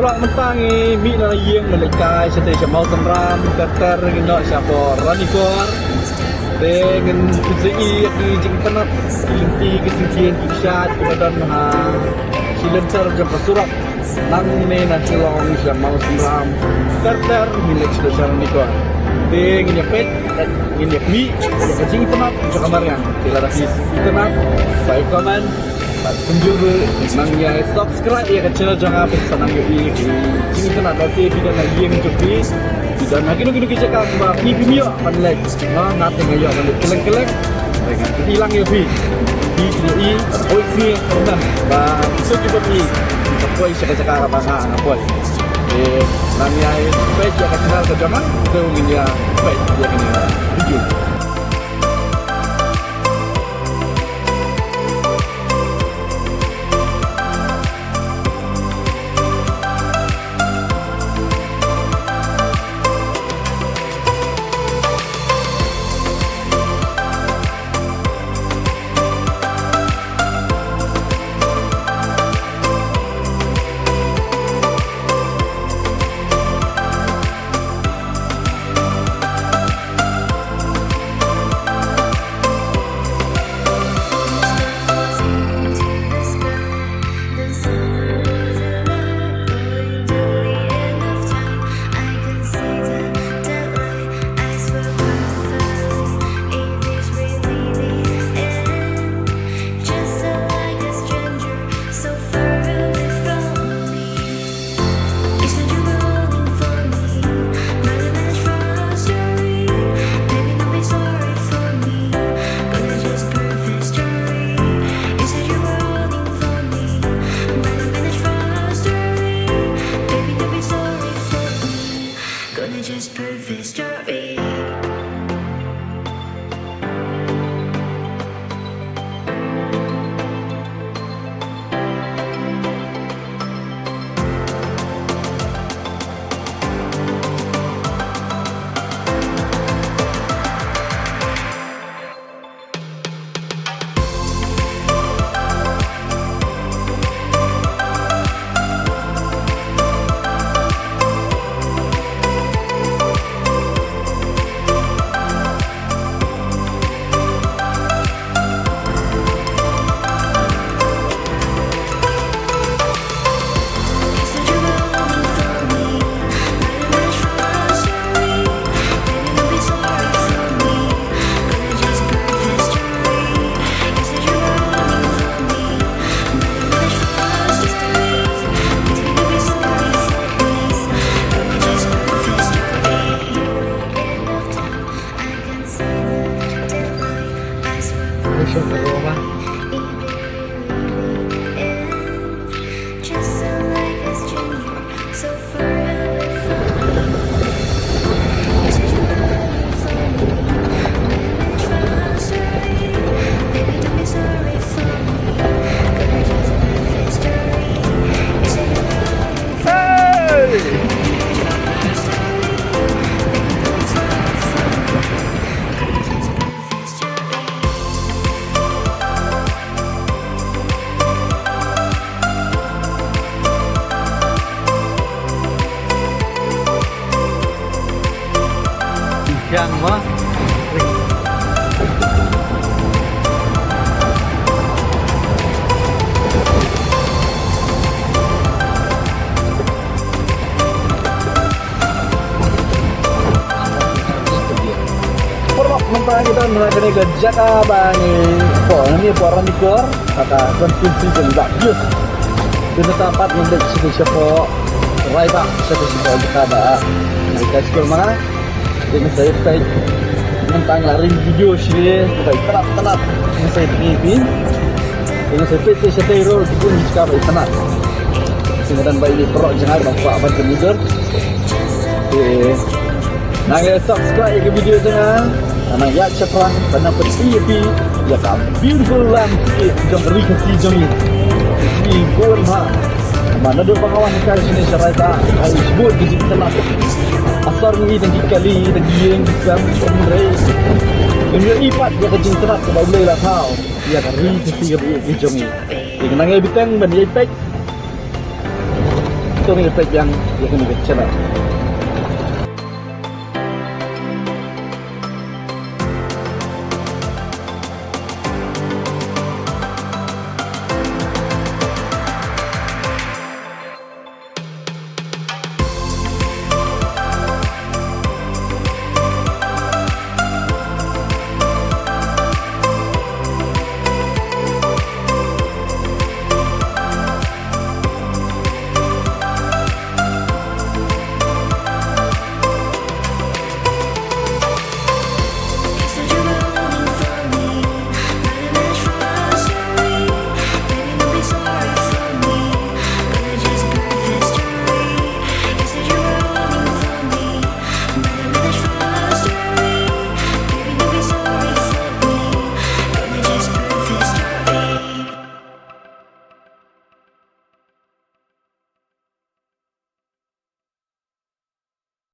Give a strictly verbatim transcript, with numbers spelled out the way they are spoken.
Mynta ngi mih na ïing, ngi leit kai shatei sha Mawsynram, ter ter ngin noh shapoh Ranikor. Te ngin pynsngew ïa ki jingtynnat, ki lynti, ki syngkien, ki kshaid kiba don ha shilynter jong ka surok. Nangne na Shillong sha Mawsynram, ter ter ngin leit sha Ranikor. Te ngin ïa peit, ngin ïa mih ïa ka jingtynnat jong ka mariang. Te lada phi sngewtynnat, sa ïa comment bad pynjur ruh, nang ïa subscribe ïa ka channel jong nga, phin sa nang ïohi ïa ki jingtynnat. Lada phi don ha ïing jong phi, phi don ha kino kino ki jaka kiba phi phim ïoh ban leit, nga, nga te nga ïoh ban leit kylleng kylleng. Te ngan pyni lang ïa phi. Phi phin ïohi, poi sngi kyrmen ba kito kiba phi, phi sa poi sha ka jaka kaba nga nga poi. Te nang ïa peit ïa ka channel ka jong nga, te ngin ïa peit ïa kane ka video. Gonna just perfect story. Yang ma. Paralok, mynta ngi don ha kane ka jaka ba ngi, hapoh, ngi hapoh Ranikor, ha ka constituency jong Bah Pius. Te mynta pat ngin leit sha, shapoh Raibah, sha, shapoh jaka ba ngi, ka skul ma nga. Te ngin sa ïa peit, mynta nga la ring video shisha, ba itynnat tynnat, ngin sa ïa peit. Te ngin sa ïa peit sha, shatei ruh, ki bun ki jaka ba itynnat. Te nga don bad ine i paralok jong nga ba kwah ban pynhiar. Te nang ïa subscribe ïa ka video jong nga. Nang ïa share, ban nang pyni ïa phi ïa ka beautiful landscape jong ka ri Khasi jong ngi. Ngi bun ha. Ba naduh ba nga wan kai shane sha Raibah, ai, bun ki jingtynnat. Asar ngi tang ki kali, tang ki ïing, ki sem, ki rei. Ngi ïohi pat ïa ka jingtynnat kaba U Blei la thaw ïa ka ri Khasi ka ri jong ngi. Te nang ïa bteng ban ïa peit. To ngin peit biang ïa kane ka channel.